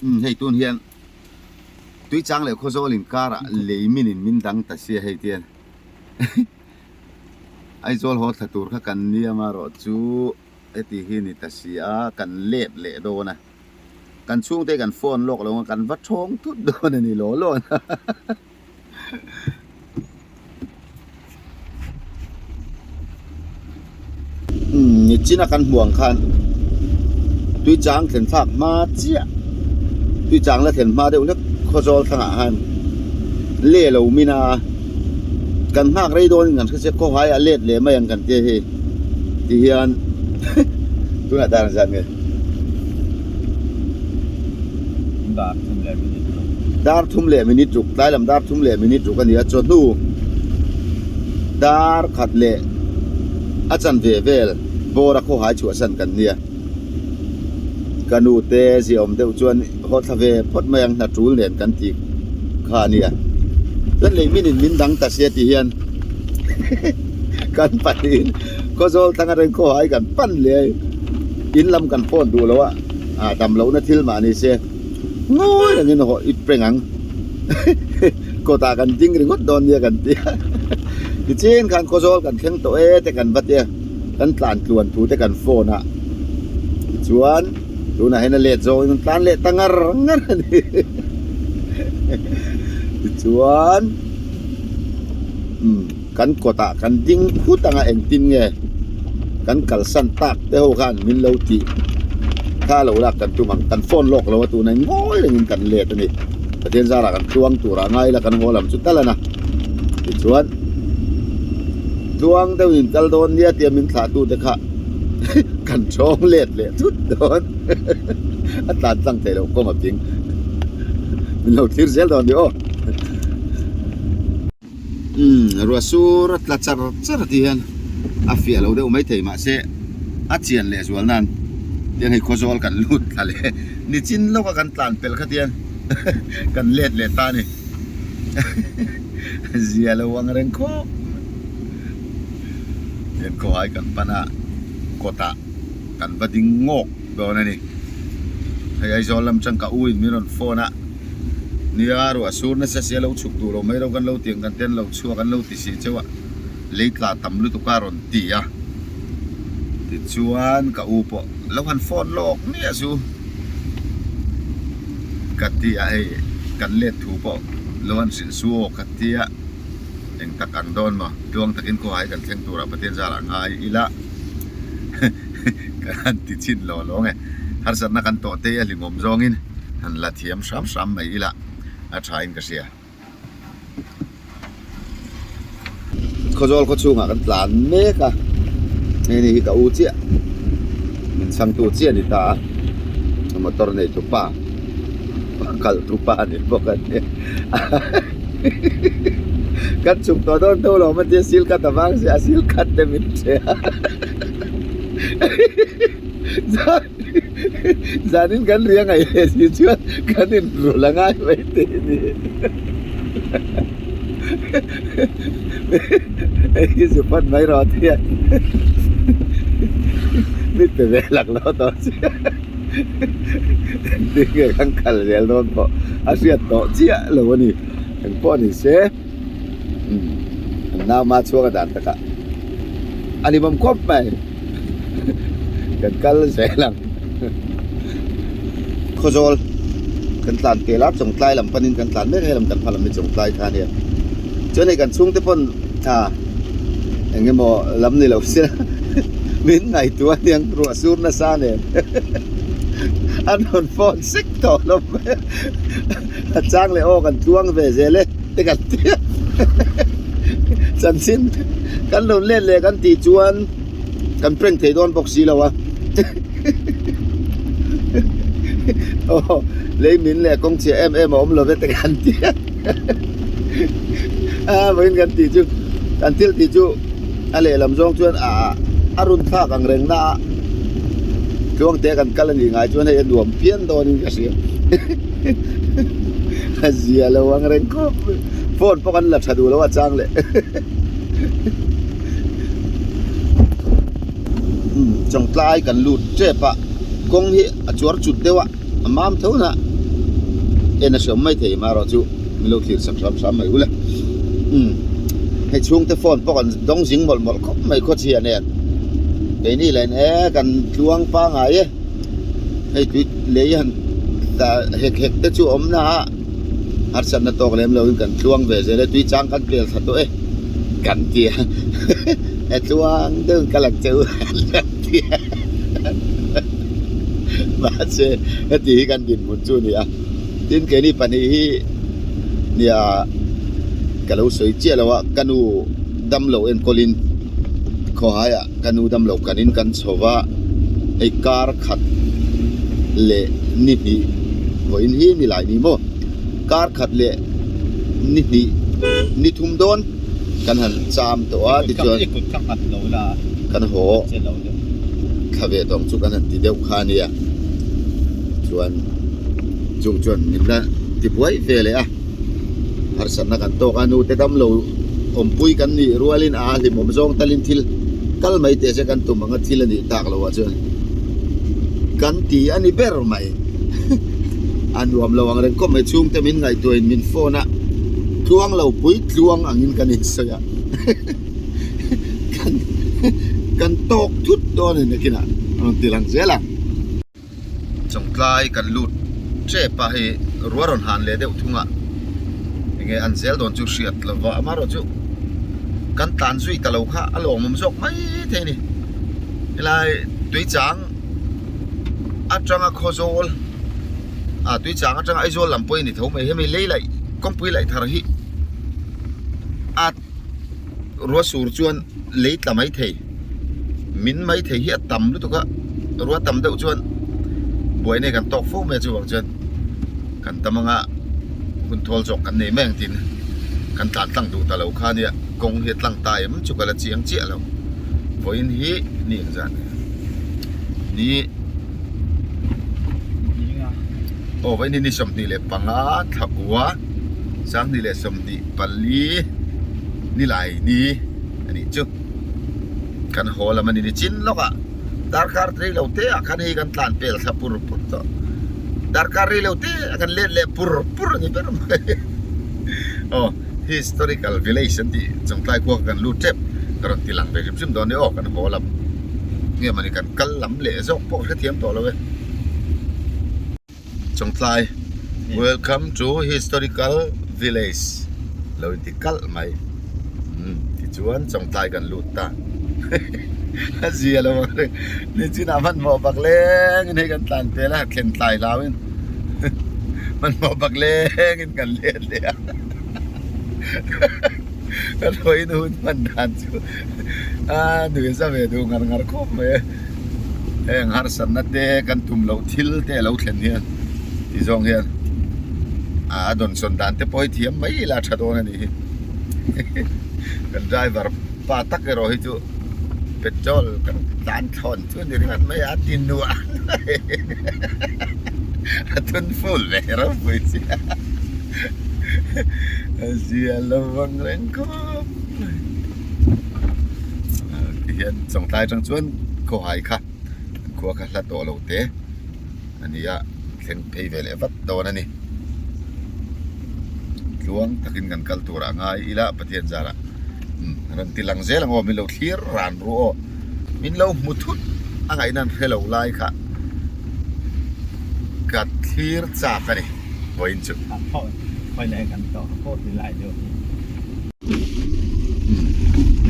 Umm hei tun hian Tuichang leh Khawzawl inkarah lei min in min dang ta sia hei tian Aizawl haw thla tur kha kan nia marawh chu heti hi ni ta si a kan let leh dawn a kan chhungte kan phone lawk lo ang a kan va thawng thut dawn a ni law law na. Nichina kan hmuh ang khan tuichang thlen thlak hma chiah tuichang la thlen hma deuh hlek khawzawl thlangah khan le lo min a kan nghak rei dawnin kan hre chiah khawhaiah let leh mai ang kan tia hei tihian tunah dar ang zat nge. Dar thum leh minute ruk. Dar thum leh minute ruk, tlai lam dar thum leh minute ruk a ni a, chawhnu dar khat leh a chanve vel bawr a khawhai chhuahsan kan nia. Ka nu te ziaawm deuh chuan haw thla ve phawt mai ang hna tul nen kan ti kha a nia. Chuan lei minin min dang ta sia ti hian kan pahnihin Khawzawl thlang atangin khawhai kan pan leh a, in lam kan phone duh lo a, ah dam lohna thil mah ni se ngawi rengin haw ip reng ang kawtah kan ding ringawt dawn nia kan ti a, tichin khan Khawzawl kan thleng tawh e te kan va ti a, kan tlan tluan thu te kan phone a, tichuan tunah hian a let zawngin kan tlan leh ta ngar ngar a ni tichuan umm. Kan kawtah kan ding phut anga engtin nge kan kalsan tak te ho khan min lo tih kha lo lak kan tum ang, kan phone lawk lo a tuna ngawi rengin kan let a ni. Pathian zarah kan tluang turah ngai ila kan haw lam chu tal a na. Tichuan tluang deuhin kal dawn nia tia min thlah tu te kha kan thawng let leh thut dawn a tlan tlang theih loh kawng a ping min lo thlir zel dawn ni aw. Umm ruah sur a tla char char tih hian a fiah lo deuh maithei mahse a chian leh zual nan tiang hei khawzawl kan lut thla leh nichin lawka kan tlan pelh kha tiang kan let leh ta a ni zia lo ang reng khawp tiang khawhai kan pan a kawtah kan va ding ngawk dawn a ni hei Aizawl lam atang ka u in min rawn phone a. Nia ruah sur nasa sia lo chhuk duh lo mai lo kan lo tiang kan ten lo chhuak an lo ti si cheu a, lei tla tam lutuk a rawn ti a, tichuan ka u pawh lo han phone lawk miah chu ka ti a hei kan let thu pawh lo han hrilh su aw ka ti a, eng tak ang dawn maw tluang takin khawhai kan thleng turah Pathian zarah ngai ila kan han ti chhin lo lawng e, harsatna kan tawh te a hlimawm zawngin. Han la thiam hram hram mai ila a tha in ka hria. Khawzawl khaw chhungah kan tlan mek a, hei ni hi ka u chiah min chhangtu chiah a ni ta a, motor nei tu pa khalh tu pa a ni bawk a nia kan chhuk tawh dawn tho lo maw tia sil khat avang sia a sil khat te min hria. Zanin kan ri a ngaih leh si chuan kan inrul a ngai mai tih a ni. Hei hi zu phawt mai rawh tih a mi pe ve lak lo tawh chiah. Engtin nge kan kal zel dawn pawh a hriat tawh chiah lo a ni. Engpawh ni se an nau ma chhuak a dan takah a ni bawm khawp mai. Kan kal zel ang Khawzawl kan tlan tel a Chawngtlai lam panin kan tlan mek a helam kan hma lam hi Chawngtlai kha ania chuan hei kan chhungte pawn ah eng emaw lam ni lo se min ngaihtuah aniang ruah sur nasa nen an rawn phone sek tawh lo mai a a chang leh aw kan tluang ve zel e te kan ti a chanchin kan lo let leh kan tih chuan kan prank thei dawn bawk si lo a aw lei min leh kawng chhia em em a awm lo ve te kan ti a a vawiin kan tih chu kan thil tih chu a lehlam zawng chuan ah a run thlak ang reng na a tluangte kan kal a nih ngai chuan hei a nuam phian dawnin ka hria. A zia lo ang reng khawp mai phone pawh kan la tha duh lo a chang leh umm chawngtlai kan lut tep a kawng hi a chuar chut deuh a a mam tho na. En a hreawm mai thei marawh chu min lo thlir sak hram hram mai ula. Umm hei chhungte phone pawh kan dawng zing mawlh mawlh khawp mai khawchhia nen. Keini lah in e kan tluang pangai e. Hei tui lei han tla hek hek te chu a awm na a, harsatna tawk lem lo in kan tluang ve zel e, tui chang kan pel thla tawh e kan ti a, e tluang deuh in ka lang che u kan ti a, mahse heti hi kan dinhmun chu a ni a, tin keini pahnih hi nia ka lo sawi chiah lo a, ka nu damlo enkawlin khawhaiah. Ka nu damlo kan in kan chho va, hei kar khat leh ni hnih vawiin hi ni lai ni maw? Kar khat leh ni hnih ni thum dawn kan han cham tawh a tichuan kan haw thla ve tawng chu kan han ti deuh kha a nia chuan chung chuan min la ti buai ve leh a. Harsatna kan tawk a, nute damlo awmpui kan nih rualin a hlimawm zawng talin thil kal mai teh se kan tum anga thil a nih tak loh ah chuan kan ti a ni ber mai. A nuam lo ang reng khawp mai chhungte min ngaihtuahin min phone a, tluang lo pui tluang angin kan insawi a, kan kan tawk thut dawn a ni nakinah a rawn ti lang zel ang. Chawngtlai kan lut tep a hei ruah rawn han leh deuh thung a enge an zel dawn chu hriat lo va amaherawh chu kan tlan zui ta lo kha a lawmawm zawk mai thei a ni helai tuichang atanga khawzawl ah tuichang atanga Aizawl lam pawh hi a ni tho mai hemi lei laih kawngpui laih thar hi a Ruah sur chuan lei tla mai thei, min mai thei hi a tam lutuk a, ruah tam deuh chuan buaina hi kan tawk fo mai a chuvang chuan kan tam anga hun thawl zawk kan nei mai ang tiin kan tlan tlang duh ta lo kha nia kawng hi a tlang ta em chu ka la chiang chiah lo vawiin hi ni engzat nge ni aw vawiin hi ni 25 thla 2024. Nilai ni a nih chu. Kan haw lam a ni ni chin lawk ah darkar rei lo te ah khan hei kan tlan pel thla pur pur tawh. Darkar rei lo te ah kan let leh pur pur a ni ber mai. Aw historical village an tih Chawngtlai khua kha kan lut tep ka rawn ti lang ve hrim hrim dawn nia aw kan haw lam nge mawni kan kal lam leh zawk pawh ka hrethiam tawh lo e. Chawngtlai Welcome to historical village lo inti kalh mai umm tichuan Chawngtlai kan lut ta a zia lo ang reng nichinah hmanhmawh bak lengin hei kan tlan tel a thlen tlai hlauin hmanhmawh bak lengin kan let leh a kan hawi hun hman dan chu a nuih za ve duh ngar ngar khawp mai a. Heng harsatna te kan tum loh thil te a lo thlen hian ti zawng hian a dawnsawn dan te pawh hi thiam mai ila a tha dawn a nih hi kan driver pa tak erawh hi chu petrol kan tlan thlawn chu a ni ringawt mai a a ti nuah a thun full ve ropui sia a zia lo vang reng khawp mai. Tihian Chawngtlai atang chuan khawhai kha an khua kha hla tawh lo te a ni a thleng phei ve leh vat dawn a ni. Tluang takin kan kal tur ah ngai ila Pathian zarah umm rawn ti lang zel ang aw min lo thlir ran ru aw min lo hmu thut a ngaihna an hre lo lai kha ka thlir chak a ni vawiin chu.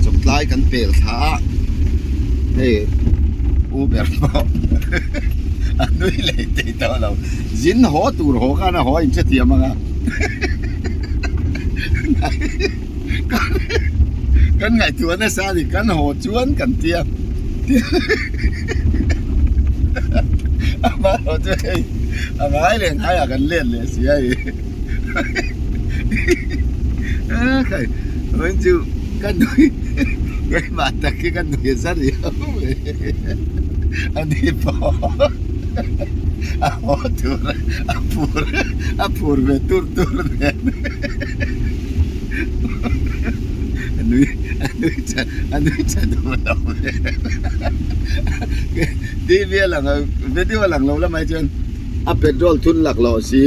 Chawngtlai kan pel thla a hei u ber pawh a nui leh thei tawh lo zin haw tur haw khan a haw a inhrethiam ang a kan ngaihtuah nasa a ni kan haw chuan kan tia amaherawh chu hei a ngai leh ngaiah kan let leh si a hei. Khai vawiin chu ka nui keimah tak hi ka nui a za riau mai a ni pawh a haw tur a phur a phur ve tur tur nen a nui a nui tha a nui tha duh lo ve T_V a lang video a lang lo lamah hi chuan a petrol thun lak loh si.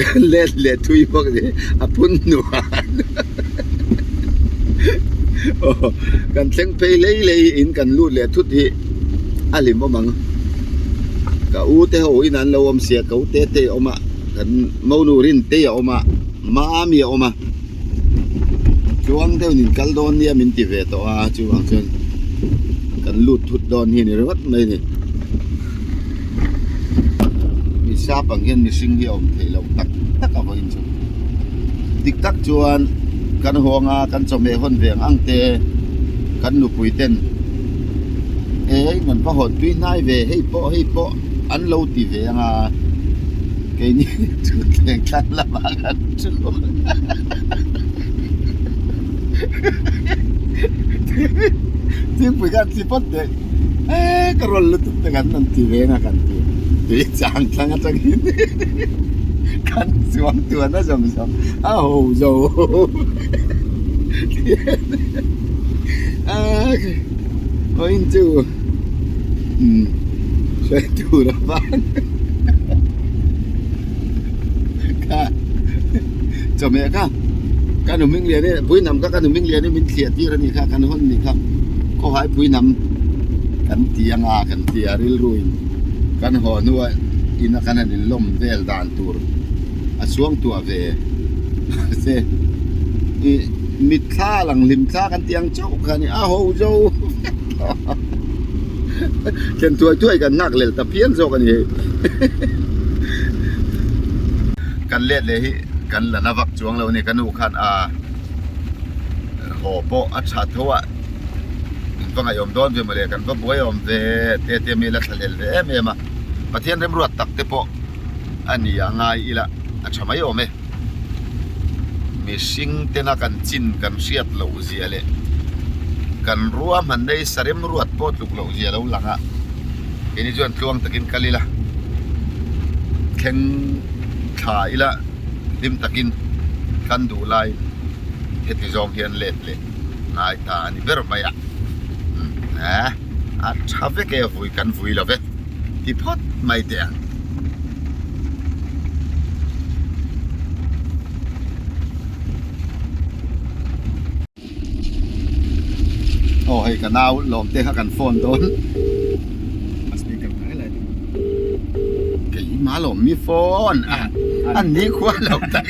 Kan let leh thui bawk ni a phun hnuan aw kan thleng phei hlei hlei in kan lut leh thut hi a hlim awm ang ka u te ho in an lo awm sia ka u te te a awm a kan monu rin te a awm a mami a awm a tluang deuhin in kal dawn nia min ti ve tawh a chuvang chuan kan lut thut dawn hi a ni ringawt mai a ni. Mi sap ang hian mihring hi a awm theih loh tak tak a vawiin chu dik tak chuan kan haw anga kan chawhmeh hawn ve ang ang te kan nupui ten eng an va hawn tui hnai ve hei pawh hei pawh an lo ti ve anga keini chu thleng thlang lamah kan thu thingpui khan thli phawt teh. Eee ka rawn lutuk te kan rawn ti ve na kan ti tui chang thlang atangin kan chuang tuan a zawm zawm a ho zo vawiin chu umm hruai tur a vang kha chawhmeh kha ka nu hming lian hi puinam kha ka nu hming lian hi min thliah tir a nih kha kan hawn a nih kha khawhai puinam kan ti anga kan ti a rilru in kan haw hnua ina kan han inlawm vel dan tur a chhuang tuah ve se ih mitthla lang hlim thla kan ti ang chauh kha a ni a ho zo thlen thuai thuai kan nghak lel ta phian zawk a ni hei. Kan let leh hi kan la na vak chuang lo a ni ka nu khan a haw pawh a tha tho a in va ngaihawm dawn ve mawle kan va buai awm ve te te mi la thlahlel ve em em a Pathian remruat tak te pawh a ni a ngai ila a tha mai awm e mihring tena kan chin kan hriat loh zia leh kan ruahman nei sa remruat pawh tluk loh zia lo lang a. Keini chuan tluang takin kal ila, thleng thla ila hlim takin kan duh lai heti zawng hian let leh ngai ta a ni ber mai a. A tha vek e vui kan vui lo ve ti phawt mai teh ang. Aw hei ka nau lawm te kha kan phone dawn a speaker mai lai keimah lawm mi phone a an ni khua lo tak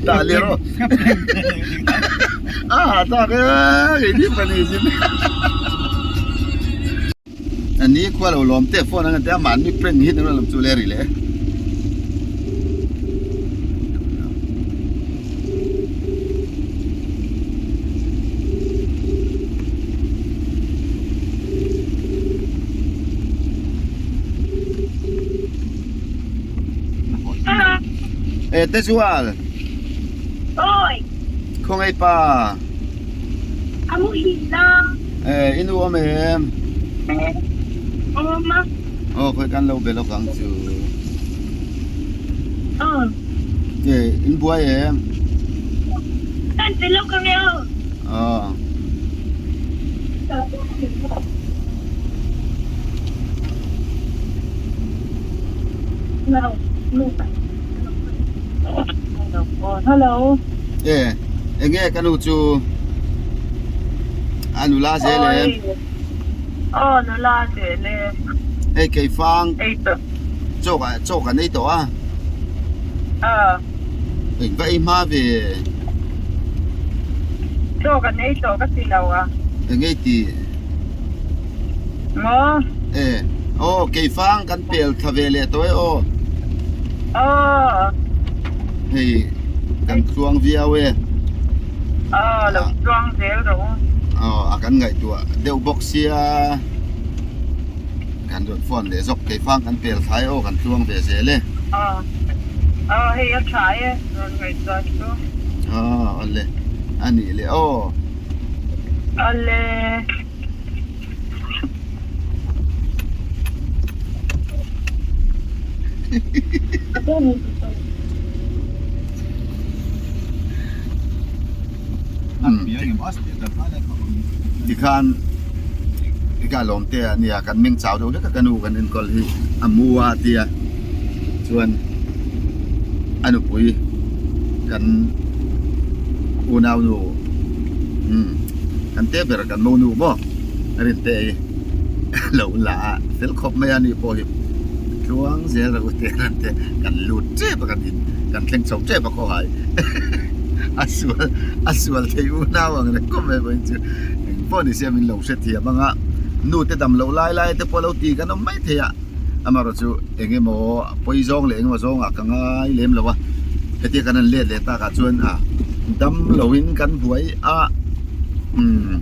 dah leh rawh a tak e keini pahnih zin A ni khua lo lawm te phone an te a mahni prank hi lam lam chu le ri leh. E te chuan. Oi. Khawngaih pa. A muhil la. E i nu awm em? Awm a. Aw khawi kan lo be lawk ang chu. Aw. E in buai em? Kan be lawk ang e aw. Aw. Hello. E enge ka nu chu a nula zel em? Aw nula zel e. Hei keifang chaw chaw kan ei tawh a. Aw. Eng va ei hma ve. Chaw kan ei tawh ka ti lo a. Eng ei ti? Maw? E aw keifang kan pel thla ve leh tawh e aw. Aw. Hei kan tluang viau e. Aw lo tluang zel rawh u. Aw a kan ngaihtuah deuh bawk sia kan rawn phone leh zawk keifang kan pel thla e aw kan tluang ve zel e. Aw aw hei a tha e rawn ngaihtuah chu. Aw awle a nih leh aw. Awle. Tikhan ika lawm te a nia kan meng chau deuh hlek a ka nu kan enkawl hi a mu a tia chuan. nupui kan unaunu umm kan te ber kan monu maw a rin te hi lo la a fel khawp mai a ni pawh hi tluang zel rawh u te an te kan lut tep a kan in kan thleng chho tep a khawhai a sual a sual thei unau ang reng khawp mai vawiin chu engpawh ni se min lo hrethiam ang a nu te dam loh lai lai te pawh lo ti kan awm mai thei a. Amaherawh chu eng emaw pawi zawng leh eng emaw zawngah ka ngai lem lo a, hetia kan han let leh takah chuan a dam loin kan buai a, umm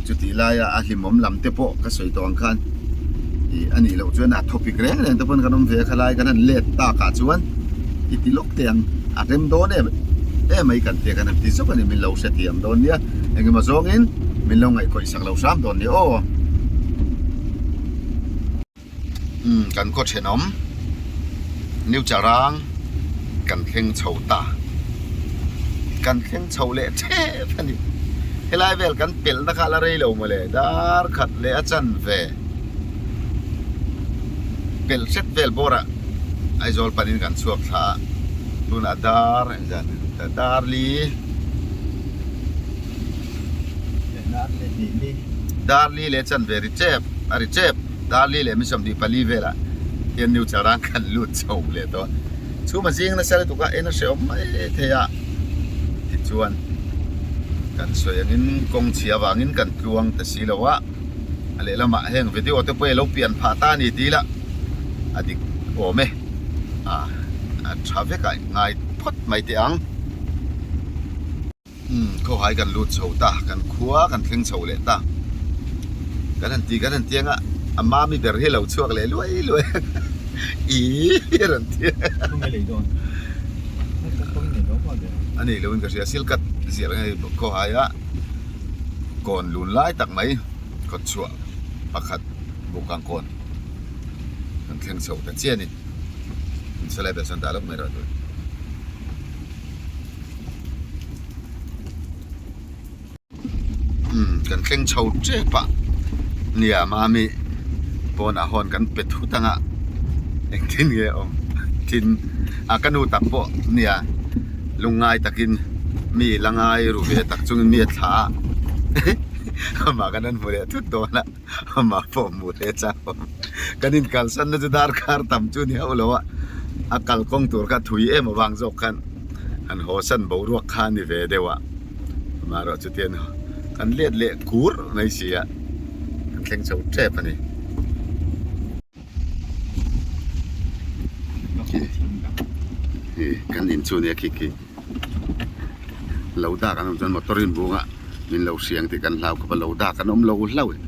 chutih laia a hlimawm lam te pawh ka sawi tawh ang khan ih a nih loh chuan a thawpik reng reng te pawn kan awm ve a khalai kan han let takah chuan i ti lawk teh ang a rem dawn em em mai kan tia kan han ti zawk a ni min lo hrethiam dawn nia eng emaw zawngin min lo ngaihkawih sak lo hram dawn nia aw. Umm kan khaw thenawm New Charang kan thleng chho ta kan thleng chho leh thep a ni helai vel kan pelh na kha la rei lo mawle dar khat leh a chan ve pelh hret vel bawr ah Aizawl panin kan chhuak thla a tunah dar engzat dar li. Darli leh chanve ri tep a ri tep Darli leh mi 24 velah hian New Charang kan lut chho leh tawh a chhum a zing nasa lutuk a en a hrehawm mai thei a tichuan kan sawi angin kawng chhia avangin kan tluang ta si lo a a lehlamah heng video te pawh hi a lo pian phah ta a ni tih ila a dik awm e a a tha vek a ngai phawt mai teh ang. Umm khawhai kan lut chho ta kan khua kan thleng chho leh ta kan han ti kan han tiang a a mami ber hi lo chhuak leh luai luai ih rawn ti a ni lo in ka hria silkat ziah hei khawhai a kawn lun lai tak mai kawt chhuah pakhat bukang kawn kan thleng chho ta chiah a ni saw lai ber sawn dah lawk mai rawh tur. Umm kan thleng chho tep a nia mami pawnah hawn kan pe thut ang a engtin nge awm thin a ka nu tak pawh nia lungngai takin mi la ngai ru ve tak chungin mi a thla a amah kan han hmu leh thut dawn a amah pawh hmuh leh chak awm kan inkalsan na chu darkar tam chu ni hauh lo a a kalkawng tur kha thui em avang zawk khan han haw san boruak kha a ni ve deuh a amaherawh chutiang kan let leh kur mai si a kan thleng chho tep a ni. Kan in chu nia khi khi lo dak an awm chuan motor in bung a min lo hriang tih kan hlau khawp a lo dak an awm lo hlauh e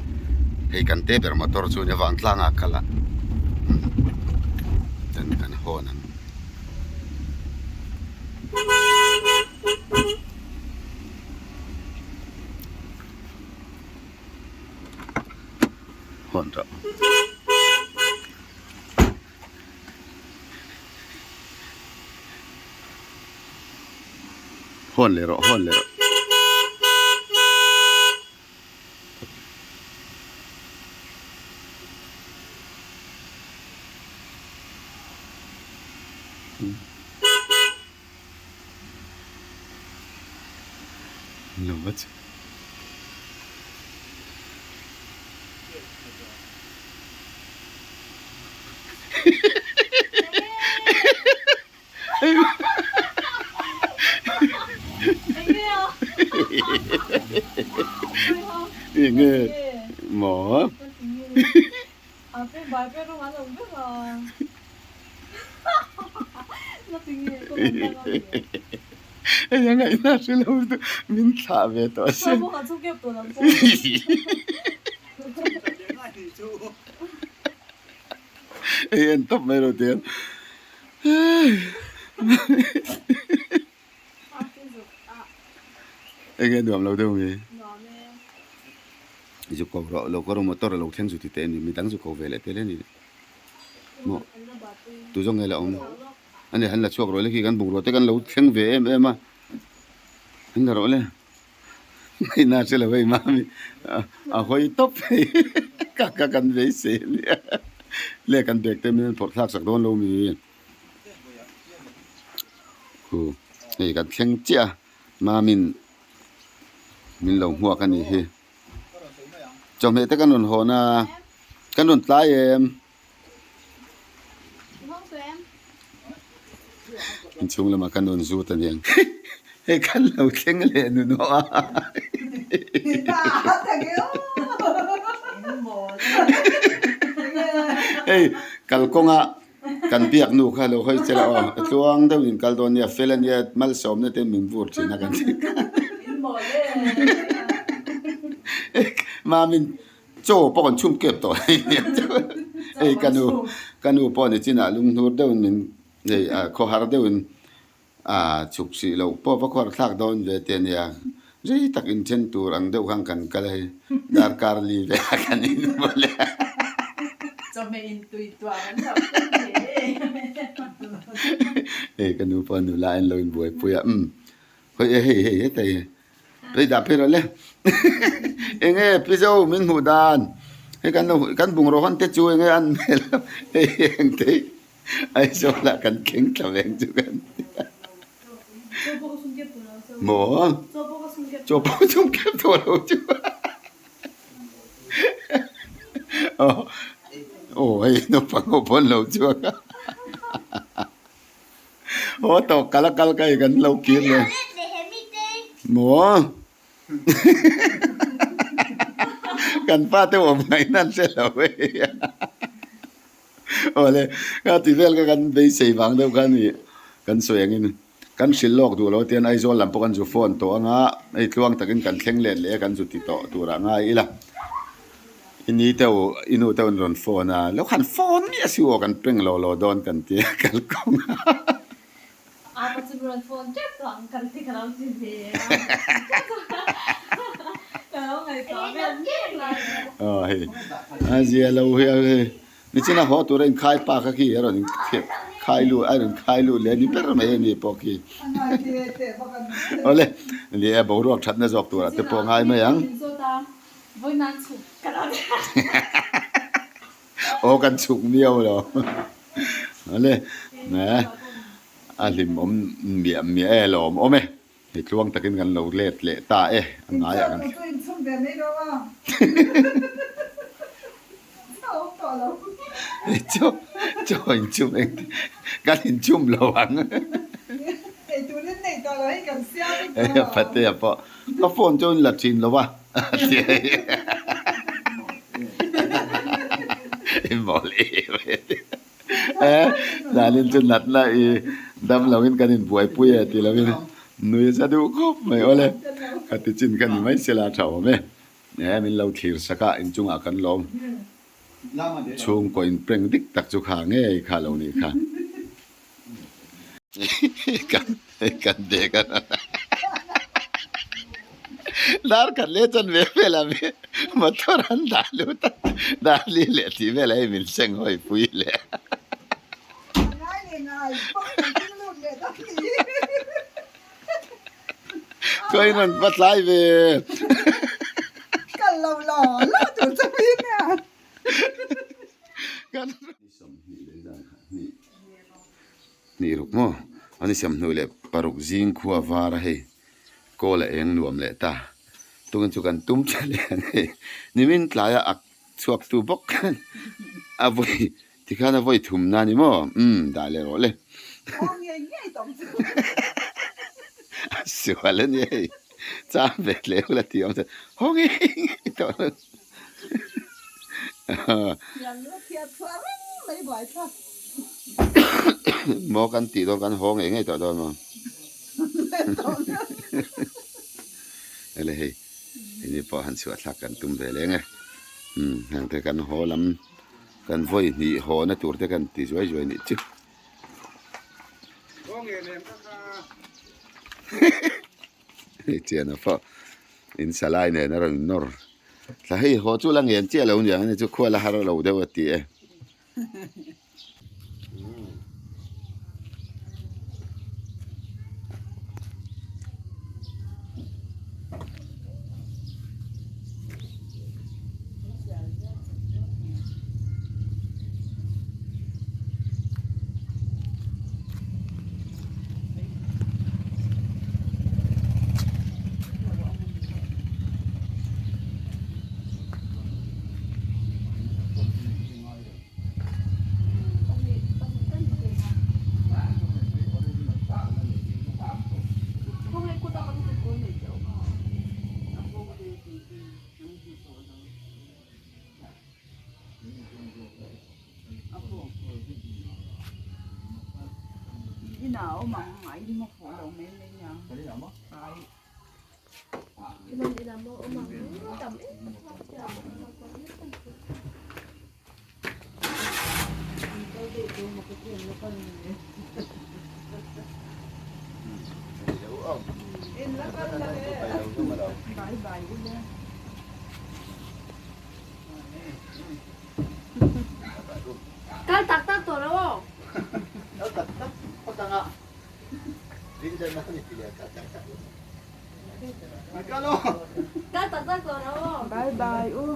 hei kan te ber motor chu nia vangtlang ah kal a chuan kan hawn ang. Hawn rawh. Hawn leh rawh hawn leh rawh. Lo va che. Enge maw? Hei a ngaihna hre lo chu min thlah ve tawh a sin. Hei en tawp mai lo tih Enge nuam lo deuh mi? Zu ko rawh lo ka rawh motor a lo thleng zu ti teh a ni midang zu ko ve leh tel a ni maw tu zawk nge la awm a ni han la chhuak rawh le khi kan bungrua te kan lo thleng ve em em a an la rawh le ngaihna hre lo hei mami a hawi tawp hei ka ka kan beisei a nia le kan bag te min phawrh thlak sak dawn lo mi. Hu hei kan thleng chiah a Mamin min lo hmuak a nih hi. Chawhmeh te kan rawn hawn a, kan rawn tlai em? Inchhung lamah kan rawn zut a niang. Hei kan lo thleng leh nu nawh a. Hei kalkawnga kan biak nu kha lo hawi che la aw, a tluang deuhin in kal dawn nia, fel a nia, malsawmna te min vur thin a kan ti. Mamin Chaw pawh kan chhum kep tawh hei hei ka nu ka nu pawh ni chinah lunghnur deuhin min hei ah khawhar deuhin ah chhuk hrih loh pawh va khawhar thlak dawn ve te ania rei tak inthen tur ang deuh khan kan kal a hei darkar li velah kan inhmu leh a. Chawhmeh intui tuah kan lo tum ve e. Hei ka nu pawh nula a inlo inbuaipui a umm hawi e hei hei heta hi. Phei dah phei rawh le enge Pizo min hmuh dan hei kan lo kan bungraw hawn te chu enge an hmel hei eng te hi Aizawl ah kan thleng thla veng chu kan tia maw chaw pawh a chhung kep tawh lo chu aw aw hei naupang ho pawh an lo chhuak a. Aw tawk kal a kal ka i kan lo kir leh maw kan pa te awm ngaihna an hre lo hei aw le ka ti vel kha kan beisei vang deuh kha ni kan sawi angin kan hrilh lawk duh lo tian Aizawl lam pawh kan zu phone tawh anga hei tluang takin kan thleng let leh a kan zu ti tawh turah ngai ila. I ni deuh, i nu deuh an rawn phone a, lo han phone miah si aw kan peng lo lo dawn kan ti a kal kawng a. Apa chu rawn phone tep tawh ang kan ti ka lo ti ve a, ka lo ngaihtuah vel mek lai a. Aw hei a zia lo hi a hei nichina haw tura inkhai pa kha khi a rawn khai lut a rawn khai lut leh a ni ber mai a ni pawh khi. Awle ni e boruak thatna zawk turah te pawh ngai mai ang. Vawinan chhuk ka lo ti. Aw kan chhuk miau lo. Awle a hlim awm miah miah e lawm awm e. Hei tluang takin kan lo let leh ta e a ngaiah kan. Inchhung chu inchhung ve mai lo a. Chaw chaw inchhum eng kan inchhum lo ang. Patea pawh ka phone chu la thin lo a I mawl em e Zanin chu natna i dam lo in kan inbuaipui e ti lo in nui a za duh khawp mai awle khati chin kha ni mai sela a tha awm e. He min lo thlir sak a, inchungah kan lawm chhungkaw in prank dik tak chu kha ngei kha lo nih kha. Kan bag a dar khat leh chuan ve vel a mi motor an dah lut a, dar li leh tih vel ah hei min seng hawi pui leh. Khawi rawn va tlai ve. Kal lo lo lo tur chu mi nia. Hnih ruk maw an i 20 leh paruk zing khua var a hei kawl a eng nuam leh ta tukin chu kan tum tha leh ang hei nimin tlaia ak chhuak tu bawk khan a vawi tikhan a vawi thum na ni maw umm dah leh rawh le a sual a ni hei chang ve hle ula tih awm chuan haw ngei ngei tawh lo maw kan tih dawn kan haw ngei ngei tawh dawn maw ele hei. Hei pawh han chhuah thlak kan tum ve leng e. Umm heng te kan haw lam kan vawi hnih haw na tur te kan ti zuai zuai nih chu. Hei chian a pawh in salai nen a rawn nawr thla hei haw chu la ngen chiah lo niang ani chu khual a har lo deuh a ti e. inah a awm ang a in maw fuh lo mai mai nia. Kan inah maw? Ai. Kan inah maw awm ang tam em In la kal la le. Bye bye ule. Kal tak tak tawh lo aw. Kal tak tak phawt ang a. Rindan a ni ti leh kal tak tak. Kal aw. Kal tak tak tawh lo aw. Bye bye u.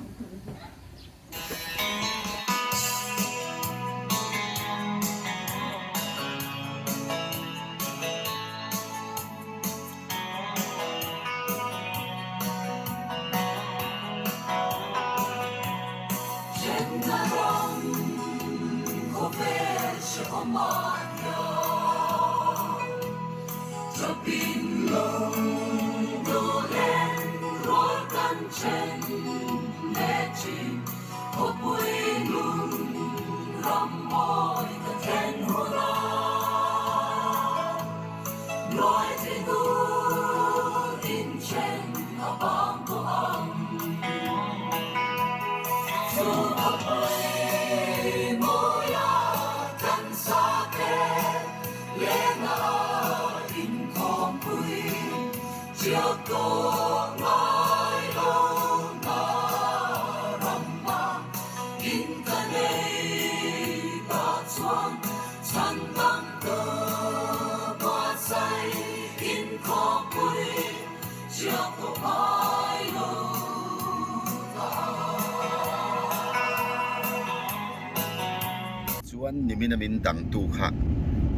Chuan nimin a min dangtu kha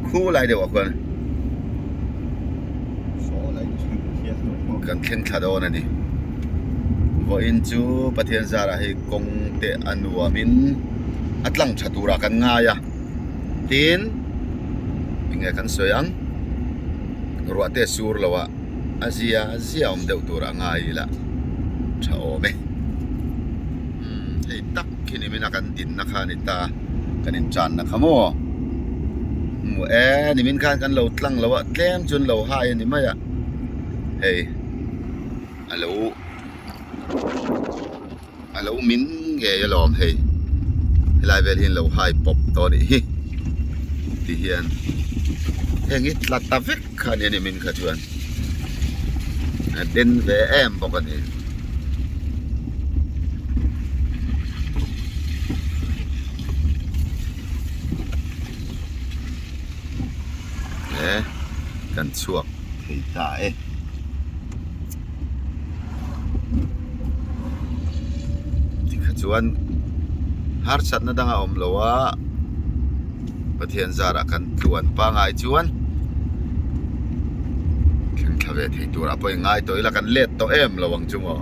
khu lai deuh ah khuan kan thleng thla dawn a ni. Vawiin chu Pathian zarah hei kawng te a nuamin a tlang tha turah kan ngai a tin enge kan sawi ang ruah te sur lo ah a zia zia awm deuh turah ngai ila tha awm e umm hei tak khi ni min a kan dinna kha a ni ta kan inchanna kha maw hmu e nimin khan kan lo tlang lo a tlem chu an lo hai a ni mai a hei a lo a lo min ngei alawm hei helai vel hi an lo hai pawp tawh a nih hi ti hian heng hi tla ta vek kha a nia nimin kha chuan a den ve em bawk a ni. E kan chhuak thei ta e. Tikha chuan harsatna dang a awm lo a Pathian zarah kan tluan pangai chuan thleng thla ve thei turah pawh i ngai tawh ila kan let tawh em lo ang chu maw.